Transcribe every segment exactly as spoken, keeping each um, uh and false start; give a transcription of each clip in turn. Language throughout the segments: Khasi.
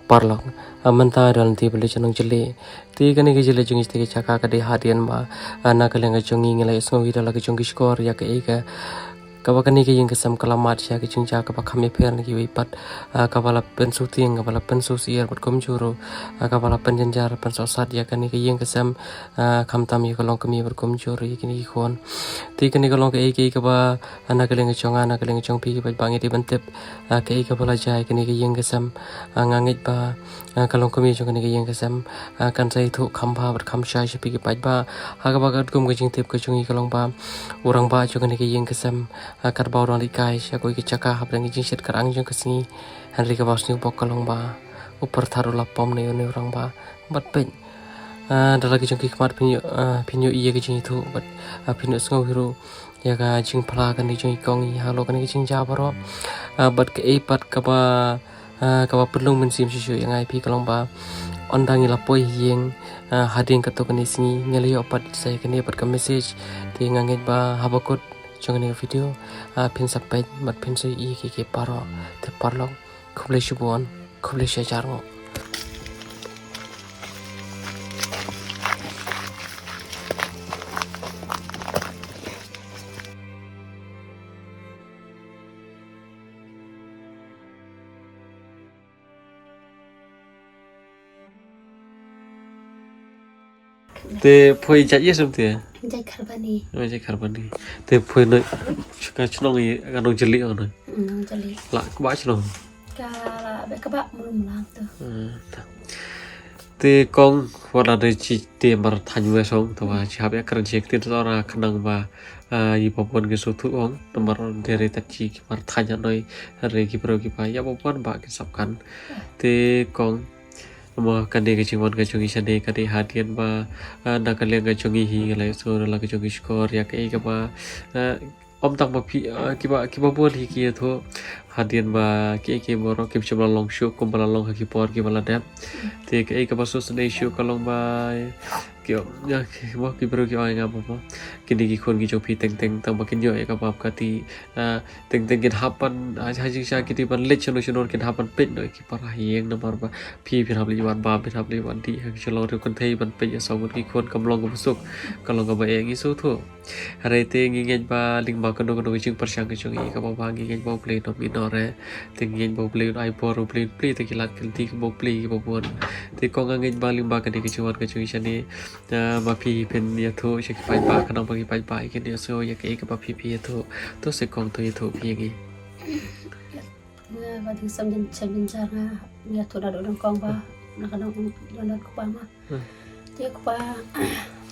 Paralok, ah, mynta da lynti ba leit sha nongjylliew. Te kane ka jylliew jong ngi te ka jaka ka dei hadien ba, ah, na ka liang ka jong ngi ngi la ïohsngew hi da la ka jong ki shkor ïa kaei ka, kaba kane ka ïing ka sem ka la mad sha ka jingjia kaba kham ïapher na kiwei pat, ah, kaba la pynsngewtieng, kaba la pynsngewsyier bad kumjuh ruh, ah, kaba la pynjynjar pynsohsat ïa kane ka ïing ka sem, ah, khamtam ïa ka longkmie bad kumjuh ruh ïa kine ki khun. Te kane ka long kaei kaei kaba, ah, na ka liang ka jong nga, na ka liang ka jong phi ki paidbah ngi dei ban tip, ah, kaei kaba la jia ïa kane ka ïing ka sem, ah, nga ngeit ba, ah, ka longkmie jong kane ka ïing ka sem, ah, kan sa ïathuh kham bha bad kham shai sha phi ki paidbah. Ha kaba katkum ka jingtip ka jong ngi ka long ba u rangbah jong kane ka ïing ka sem, ah, katba u dang leit kai sha kawei ka jaka hapdeng ka jingshit kyrang jong ka sngi, hynrei kaba sngewbok ka long ba u pyrthat u la pom na une u rangbah bad peit, ah, da la ki jong ki khmat phin ïoh, ah, phin ïohi ïa ka jingïathuh bad, ah, phin ïohsngew hi ruh ïa ka jingphla kane jong i kong i halor kane ka jingjia baroh. Ah, bad kaei pat kaba, ah, kaba pynlong mynsiem shuh shuh ïa nga ïa phi ka long ba ynda ngi la poi ha ïing, ah, hadien katto katne sngi ngi la ïoh pat sa ïa kane pat ka message. Te nga ngeit ba haba kut jong kane ka video, ah, phin sa peit bad phin sa ïohi ïa ki, ki baroh. Te paralok, khublei shibun, khublei shihajar nguh. Te phoi jait ïa sum te? Jait Kharbani. Oh, jait Kharbani. Te phoi noh ka shnong ïa ka nongjylliew noh. Mm, nongjylliew. La kaba shnong. Ka la ba kaba mulum lam tu. Ah, ta. Te kong, wat la dei shi te mar than we song, te wa shi hap ïa kren shi ktien sora khnang ba, ah, i babun ki sngewthuh ong, namar dei re tat shi ki mar than ïa noi, re ki briew ki ba ïa babun ba ki sap kan. Te kong, mo kane ka jingwan ka jong i shane ka dei hadien ba, ah, na ka liang ka jong i hi la ïohsngew la ka jong i shkor ïa kaei kaba, ah, ym tang ba phi, ah, kiba, kiba bun hi ki ïathuh hadien ba ki, ki baroh kim shym la long shuh kumba la long ha ki por kiba la dep. Te kaei kaba sngewsynei shuh ka long ba ki, ïa, ki, ba ki briew ki ong ïa nga ba, ba kine ki khun ki jong phi teng teng tang ba kin ïoh ïa ka bam ka tih, ah, teng teng kin hap ban, ah, ha jingshisha ki dei ban leit shano shano kin hap ban peit noh ïa ki para ha ïing namar ba phi phin hap leit wan bam, phin hap leit wan dih ha ki shalong riew kynthei ban peit ïa sawdong ki khun kam long kaba suk, ka long kaba eh, ngi sngewthuh. Hynrei te ngi ngeit ba lyngba kano kano ka jingpyrshang ka jong i kaba bha ngi ngeit ba U Blei un ïehnoh re. Te ngi ngeit ba U Blei un ai bor, U Blei un plie ïa ki lad ki lynti kaba U Blei kaba bun. Te kong nga ngeit ba lyngba kane ka jingwan ka jong i shane, ah, ma phi phin ïathuh sha ki paidbah khnang ba ki paidbah kin ïohsngew ïa kaei kaba phi phi ïathuh. To se kong to ïathuh phi ïa ngi. Nga ba dei sam jin sam jin jar nga, nga ïathuh naduh dang kong ba na ka dang don don kpa ma. Hmm. Te kpa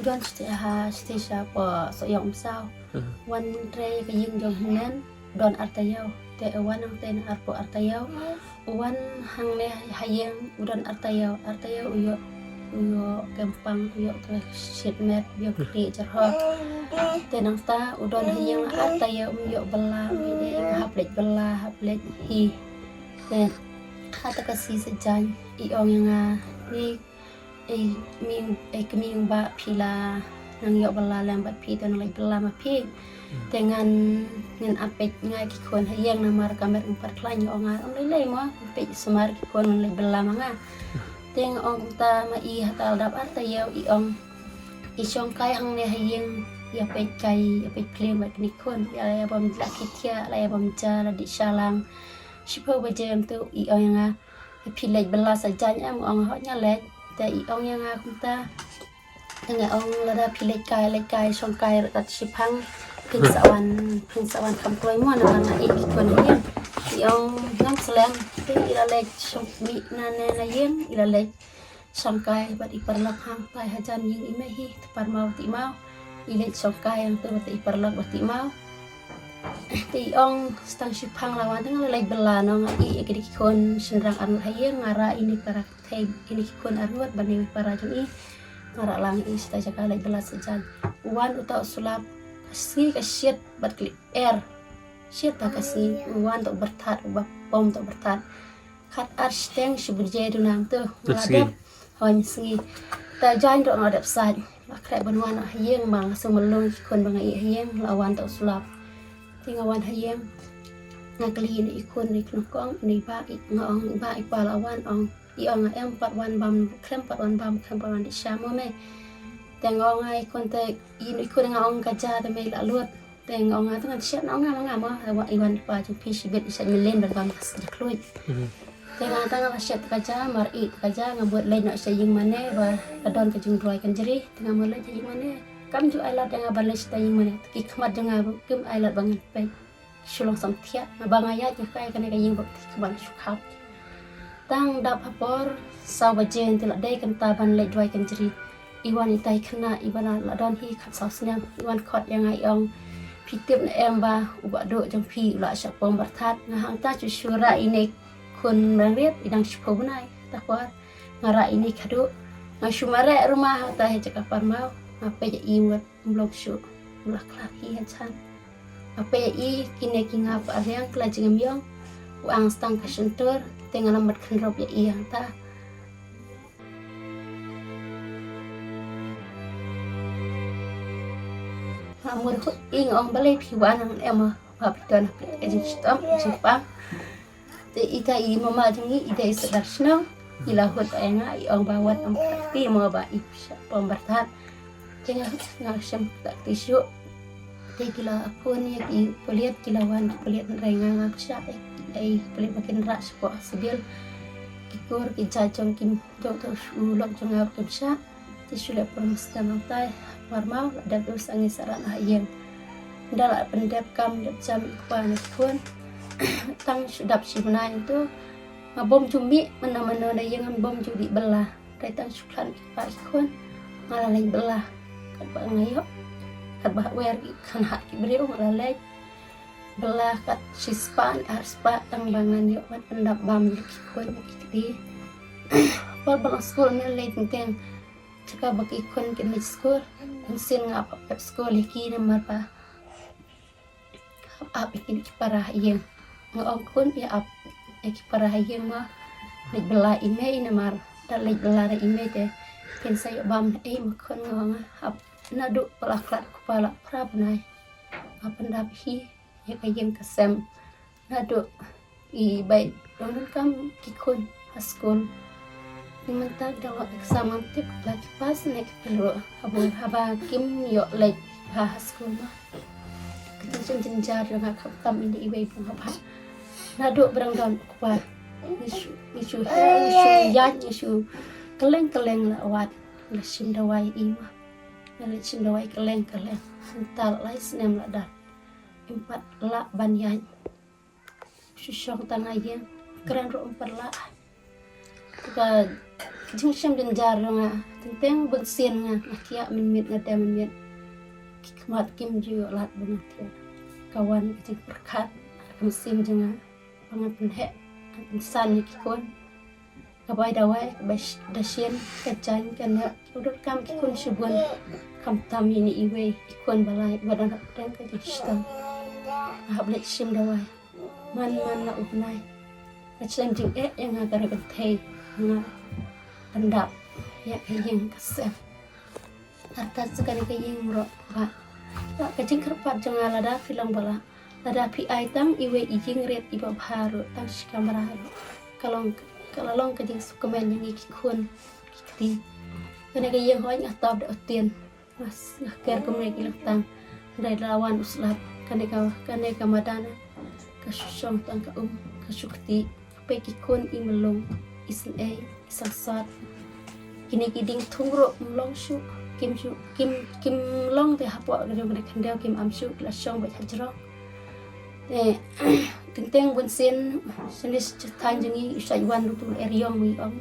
don shatei ha shatei sha pdeng Sohiong Umsaw. Hmm. Wan trei ka ïing jong hynmen don ar taïew. Te wan nangtei na arphew ar taïew. Wan hangne ha ïing u don ar taïew, ar taïew u ïoh, u ïoh kempang, u ïoh trei shit met, u ïoh kri jerhok. Te nangta u don ha ïing ar taïew um ïoh bylla, um ïoh hap leit bylla, hap leit hi. Te hata ka sngi Saitjaiñ i ong ïa nga, ni, ei, ming, ei, kmie ba phi la nang ïoh bylla lem bad phi, te nang leit bylla ma phi. Hmm. Te ngan, ngan ap peit nga ki khun ha ïing namar ka met um pat khlaiñ, ong nga, ong lei lei mo, peit sumar ki khun ngan leit bylla ma nga. Hmm. Te nga ong kumta ma i hata la dap ar taïew i ong i shong kai hangne ha ïing, ïa peit kai, ïa peit phlim bad kine ki khun, ïa, ïa bam la ki thiah, la ïa bam ja, la dih shalang. Shiphew baje mynta i ong ïa nga, phi leit bylla Saitjaiñ em, ong hooid nga leit. Te i ong ïa nga kumta. Te nga ong lada phi leit kai, leit kai, shong kai ruh tat shiphang. Phin sa wan, phin sa wan kham kloi mo namar nga ïeit ki khun ha ïing. I ong ngam slem. Te i la leit shong mih na ne na ïing, i la leit shong kai bad i paralok hangtai hajan ïing i mei hi, te par maw ti maw. I leit shong kai hangtai bad i paralok bad ti maw. Te i ong stang shiphang la wan te nga la leit bylla noh, nga ïeit ïa ki khun shynrang arngut ha ïing, nga rah ïa ini para kynthei, ïa ini ki khun arngut bad ïa i para jong i. Nga rah lang ïa i sha ta jaka leit bylla Saitjaiñ. Wan uta u sulap, ka sngi ka shit bad kli er. Shit ta ka sngi, wan ta u byrthat, u ba pom ta u byrthat. Khat ar shiteng shi baje duna mynta. Mynsngi. Hooid, mynsngi. Ta jaiñ ruh nga dep sait. La khreh ban wan ha ïing, ma nga sngewmlung ki khun ba nga ïeit ha ïing, la wan ta u sulap. Te nga wan ha ïing. Nga kylli ïa i khun, ïa i khun kong, ïa i bah, i, nga ong, i bah, i pa la wan, ong. I ong nga em pat wan bam khlem, pat wan bam khlem, pat wan dih sha mo me. Te nga ong nga i khun te, i i khun nga ong ka ja te me la lut. Te nga ong nga te ngan shet, nga ong nga ma nga mo, wa i wan pa jong phi shibit i shet melen ban bam ka s-, ka khluit. Te nga te nga la shet ka ja, mar i ka ja, nga mut leit noh sha ïing mane, ba la don ka jingduwai kan jri. Te nga mut leit sha ïing mane. Kam ju ai lad ïa nga ban leit sha ïing mane. Ki khmat jong nga ruh kim ai lad ba ngan peit. Shu long samthiah, nga ba nga ïaid nga kai kane ka ïing ba ki khmat shu khap. Tang dap ha por saw baje te la dei kynta ban leit duwai kan jri. I wan itai khynnah i ba la, la don hi khatsaw snem, i wan khot ïa nga i ong, phi tip ne em ba u Bah Duh jong phi u la shah pom barthat. Nga hangta shu shu rah ine khun rangrit, i dang shiphew bnai. Ta por nga rah ine khadduh. Nga shu mareh ruma hangta ha jaka parmaw. Nga peit ïa i, mut um long shuh, u la khlad hi ha jan. Nga peit ïa i, kine ki ngap ka ariang, ki la jingim ïong. U ang stang ka shyntur, te nga la mat khynrop ïa i hangta. Nga mut i, nga ong balei phi wan, ngan em ba phi don ha phi ka jingshitom, ka jingpang. Te ita i mama jong i, i dei sordar shnong. I la hut ïa nga, i ong ba wat ym kti mo ba i shah pom barthat. Te nga hut nga shem kti shuh. Te ki la phone ïa ki pulit, ki la wan ki pulit, hynrei nga ngam shah ïa ki pulit ba kin rah shapoh civil. Ki kur ki jait jong ki, jong u lok jong nga kim shah. Te shu leh por mynstep nangtai, marmar la dep, u sa ngi sa rah na ha ïing. Ynda la pyndep kam dep jam i kpa na ki khun. Tang shu dap shi bnai tu, nga bym ju mih mano mano na ïing, nga bym ju dih bylla. Hynrei tang shu khlad ki kpa ki khun, nga la leit bylla. Katba nga ïoh, katba wer ki khynnah ki briew, nga la leit bylla kat shi spah ne ar spah tang ba ngan ïoh ban pyndap bam ïa ki khun ki kti. Por ba long skul, nga leit teng teng. Jaka ba ki khun kin leit skul, mynsiem nga ap ap skul ïa ki namar ba ap ap ïa ki, ki para ha ïing. Nga ong khun, ïa ap ïa ki para ha ïing ma, leit bylla i mei namar da leit bylla da i mei te kin sa ïoh bam ei ma khun, nga ong nga ap. Naduh ba la khlad u kpa la phra bnai, nga pyndap hi ïa ka ïing ka sem. Naduh i bai dang donkam ki khun ha skul. Ni mynta ki dang ïoh exam, ngam tip la ki pass ne ki fail ruh. Haba, haba kim ïoh leit ha, ha skul ma, ka jingshem jynjar jong nga kham tam ïa i wei bun haba. Naduh ba dang don u kpa, ngi shu, ngi shu her, ngi shu ïaid, ngi shu kylleng kylleng la wad. La shim dawai i ma, la leit shim dawai kylleng kylleng. Mynta lai snem la dap, ym pat lah ban ïaid. Shu shong tang ha ïing, kren ruh ym pat lah. Ka, ka jingshem jynjar jong nga, teng teng bunsien nga, nga khiah mynmiet, nga dem mynmiet. Ki khmat kim ju ïoh lad ba ngan thiah. Ka wan ka jingpyrkhat ha ka mynsiem jong nga ba ngan pynheh, ngan pynsan ïa ki khun. Ka bai dawai, ka bai sh-, dashin, ka jaiñ, ka neh, u donkam ki khun shibun. Khamtam ïa ine iwei i khun ba lai, ba dang hap pdeng ka jingshitom. Nga hap leit shim dawai. Man man la u bnai, ka shlem jingeh ïa nga ka ri kynthei, nga pyndap ïa ka ïing ka sem. Artat sa kane ka ïing ruh ba, ba ka jingkyrpad jong nga, lada phi long ba lah, lada phi ai tang iwei i jingrit iba bha ruh, tang shi kamra ruh, ka long, ka la long ka jingsngewkmen ïa ngi ki khun ki kti. Kane ka ïing hooid nga tap da u tin. Nga s-, nga ker kumne ki lyntang. Hynrei la wan u slap, kane ka, kane ka madan ka shu shong tang ka um, ka shu kti. Peit ki khun, i mlung, i sngewei, i sangsot. Kine ki dieng thung ruh ym long shuh, kim shuh, kim, kim long te hapoh ka jong kane ka khyndew kim am shuh, ki la shong beit hajrong. Te teng teng bunsien, shane sha thaiñ jong ngi, u shait wan ruh u eriong, u ong.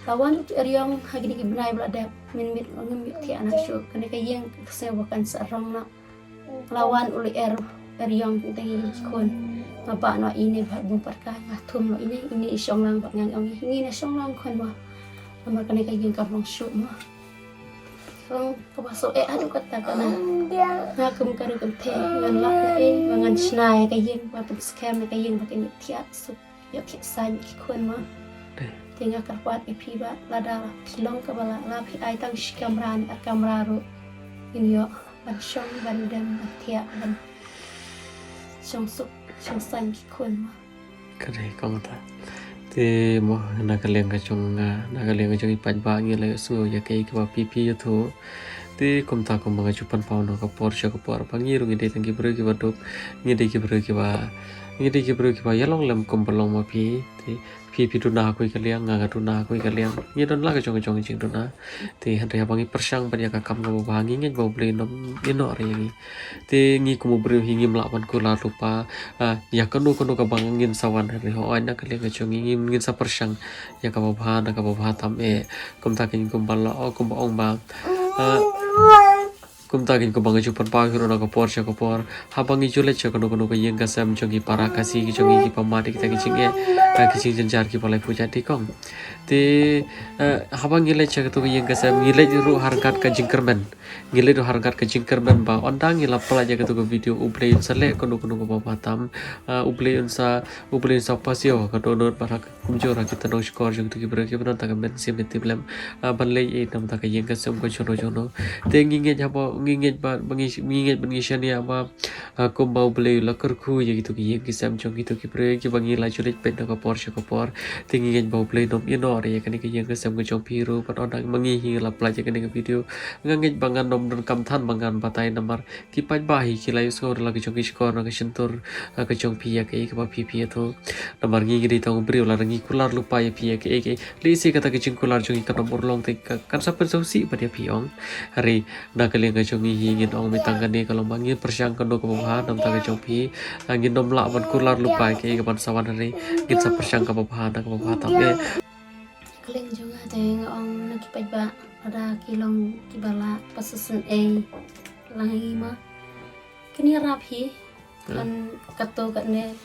La wan u eriong ha kine ki bnai ba la dep, mynmiet ngim ïoh thiah na shuh. Kane ka ïing ka sngew ba kan sa rong noh. La wan u lyer eriong teng teng ïa ki khun. Nga bah noh ine bad bun pat kai, nga thum noh ine, ine i shong lang bad nga, ong ine i shong lang khun mo. Namar kane ka ïing kam long shuh mo. Long kaba shu eh haduh katta katne. Nga kum ka ri kynthei ngan lap ei ba ngan shna ïa ka ïing, ba pynskhem ïa ka ïing ba kan ïoh thiah suk, ïoh thiah saiñ ki khun mo. Te nga kyrpad ïa phi ba lada phi long kaba lah, la phi ai tang shi kamra ne ar kamra ruh, ngin ïoh ban shong, ban dem, ban thiah, ban shong suk shong saiñ ki khun mo. Ka dei kong ta. Te mo, na ka liang ka jong nga, na ka liang ka jong i paidbah, ngi la ïohsngew ïa kaei kaba phi phi ïathuh. Te kumta kumba nga ju pynpaw na ka por sha ka por ba ngi ruh ngi dei tang ki briew kiba duk, ngi dei ki briew kiba, ngi dei ki briew kiba ïalong lem kumba long ma phi. Te phi phi duna ha kawei ka liang, nga nga duna ha kawei ka liang. Ngi don la ka jong ka jong ka jingduna. Te hynrei haba ngi pyrshang bad ïa ka kam kaba bha, ngi ngeit ba U Blei un ïehnoh re ïa ngi. Te ngi kum u briew hi ngim lah ban kular lypa, ah, ïa kano kano kaba ngin sa wan, hynrei hooid na ka liang ka jong ngi ngin, ngin sa pyrshang ïa kaba bha na kaba bha tam eh. Kumta keiñ kumba la, oh, kumba ong ba, ah, kumta keiñ kumba nga ju pynpaw hi ruh na ka por sha ka por. Haba ngi ju leit sha kano kano ka ïing ka sem jong ki para Khasi ki jong ngi, kiba mad ïa kita ki jingeh, ah, ki jingjynjar kiba laiphew jait, dei kong. Te, eh, haba ngi leit sha kato ka ïing ka sem, ngi leit ruh ha ryngkat ka jingkyrmen. Ngi leit ruh ha ryngkat ka jingkyrmen ba ynda ngi la pyllait ïa kato ka video, U Blei un sa leh kano kano kaba bha tam, ah, U Blei un sa, U Blei un sa pasiaw ha ka dohnud bad ha ka kumjuh ha kita ki nongshukor jong kito ki briew kiba don tang ka mynsiem ne tip lem, ah, ban leit ïa namar ka ïing ka sem ka jong no jong no. Te ngi ngeit haba, ngi ngeit ba, ba ngi, ngi ngeit ba ngi shaniah ba, ah, kumba U Blei u la kyrkhu ïa kito ki ïing ki sem jong kito ki briew kiba ngi la ju leit peit na ka por sha ka por. Te ngi ngeit ba U Blei un ïehnoh re ïa kane ka ïing ka sem ka jong phi ruh, bad ynda ma ngi hi ngi la pyllait ïa kane ka video, nga ngeit ba ngan ym donkam than ba ngan batai namar ki paidbah hi ki la ïohsngew da la ka jong ki shkor na ka shyntur, ah, ka jong phi ïa kaei kaba phi phi ïathuh. Namar ngi ngi dei tang u briew, lada ngi kular lypa ïa phi ïa kaei kaei, lehse kata ka jingkular jong ngi kan ym urlong te ka, kan sa pynsngewsih pat ïa phi ong. Hynrei na ka liang ka jong ngi hi ngin ong mynta kane ka long ba ngin pyrshang kano kaba bha namar ka jong phi. Ah, ngin ym lah ban kular lypa ïa kaei kaban sa wan, hynrei ngin sa pyrshang kaba bha na kaba bha tam eh. Ka liang jong nga te nga ong na ki paidbah, lada ki long kiba la pasasyn ei lang hi ma. Kane ïarap hi. Hmm. Kan kato katne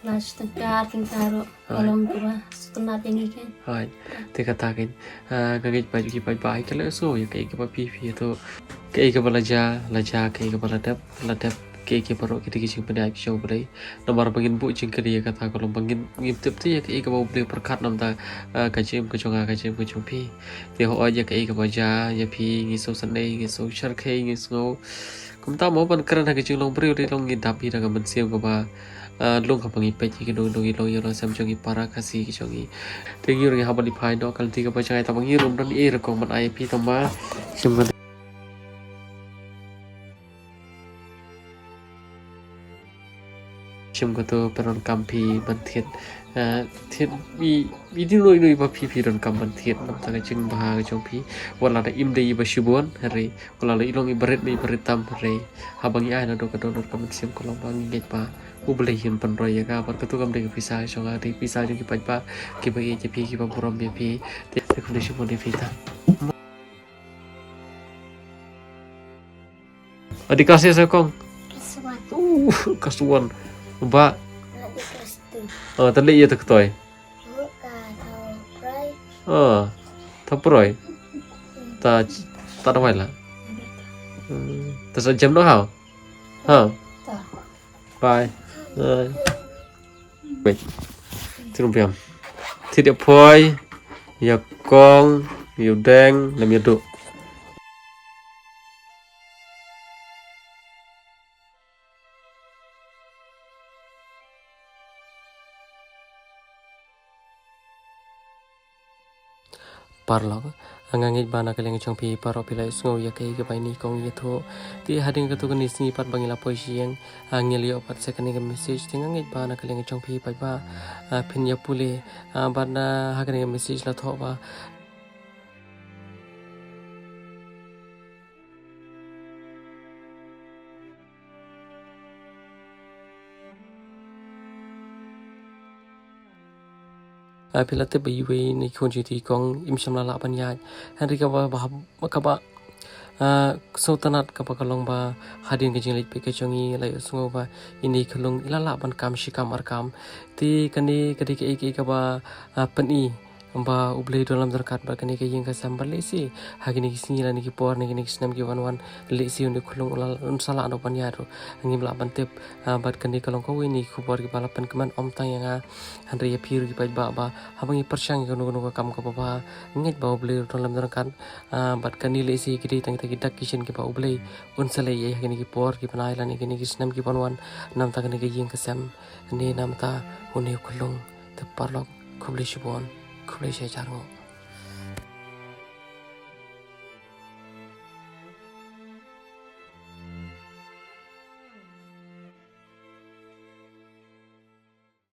la shi tyngka tyngka ruh ka long kaba sngewtynnat ïa ngi keiñ. Hooid. Te kata keiñ, ah, nga ngeit ba ki paidbah hi ki la ïohsngew ïa kaei kaba phi phi ïathuh. Kaei kaba la jia la jia, kaei kaba la dep la dep, kaei kaba ruh ki dei ki jingpynïaid ki jong U Blei. Namar ba ngin buh jingkylli ïa kata ka long ba ngin, ngim tip te ïa kaei kaba U Blei u pyrkhat namar, ah, ka jingim ka jong nga, ka jingim ka jong phi. Te hooid ïa kaei kaba jia ïa phi ngi sngewsynei, ngi sngewshyrkhei, ngi sngew Kumta mo ban kren ha ka jinglong briew, dei long ngi dap hi da ka mynsiem kaba, ah, lung haba ngi peit ïa ki nong, nong, ki long ïa long sem jong ki para Khasi ki jong ngi. Te ngi ruh ngi hap ban ïa phai noh ka lynti kaba jngai, tangba ngi ruh ym don ei ruh kong ban ai ïa phi, tangba shim ka Shim kato pyndonkam phi ban thied, eh, thied i, i dei no i no iba phi phi donkam ban thied namar ka jingbha ka jong phi. Wat la da im dei iba shibun hynrei, wat la da i long iba rit me iba rit tam hynrei, haba ngi ai naduh ka dohnud ka mynsiem ka long ba ngi ngeit ba U Blei un pynroi ïa ka. Bad kato kam dei ka pisa ka jong nga, dei pisa jong ki paidbah kiba ïeit ïa phi, kiba burom ïa phi. Te, te khublei shibun ïa phi ta. Adi klas ïa sa kong? Klas one. Uh, klas one. Ba? Lagi klas two. Oh, ta leh ïa ta ktoi. Buka ta prai. Oh, ta prai. Ta, ta dawai la. Hmm, ta sa jem noh haw? Ha? Ta. Bye. Bye. Wait. Thir um biang. Thir ïa phoi, ïa kong, ïa deng, lem ïa duh. Paralok, nga ngeit ba na ka liang jong phi paralok phi la ïohsngew ïa kaei kaba ine i kong i ïathuh. Te hadien katto katne sngi pat ba ngi la poi sha ïing, ah, ngi la ïoh pat sa kane ka message. Te nga ngeit ba na ka liang jong phi pat ba, ah, phin ïa pule, ah, bad na ha kane ka message la thoh ba Ah, phi la tip ba iwei na ki khun jong i kong im shym la lah ban ïaid. Hynrei kaba, ba, kaba, ah, sngewtynnat kaba ka long ba hadien ka jingleit peit ka jong i la ïohsngew ba ine i khyllung i la lah ban kam shi kam ar kam. Te kane ka dei kaei kaei kaba, ah, pyni ba U Blei u don lem ryngkat bad kane ka ïing ka sem, bad lehse ha kine ki sngi lane ki por ne kine ki snem ki wan wan, lehse une u khyllung un la, un sa lah noh ban ïaid ruh, ngim lah ban tip. Ah, bad kane ka long kawei na ki khubor kiba la pynkmen ym tang ïa nga hynrei ïa phi ruh ki paidbah, ba haba ngi pyrshang ïa kano kano ka kam kaba bha, ngeit ba U Blei u don lem ryngkat. Ah, bad kane lehse ki dei tang kita ki dak ki shin kiba U Blei un sa leh ïa ha kine ki por kiban ai lane kine ki snem kiban wan, namar kane ka ïing ka sem ne namar une u khyllung. Te paralok, Khublei shibun. Khublei shihajar.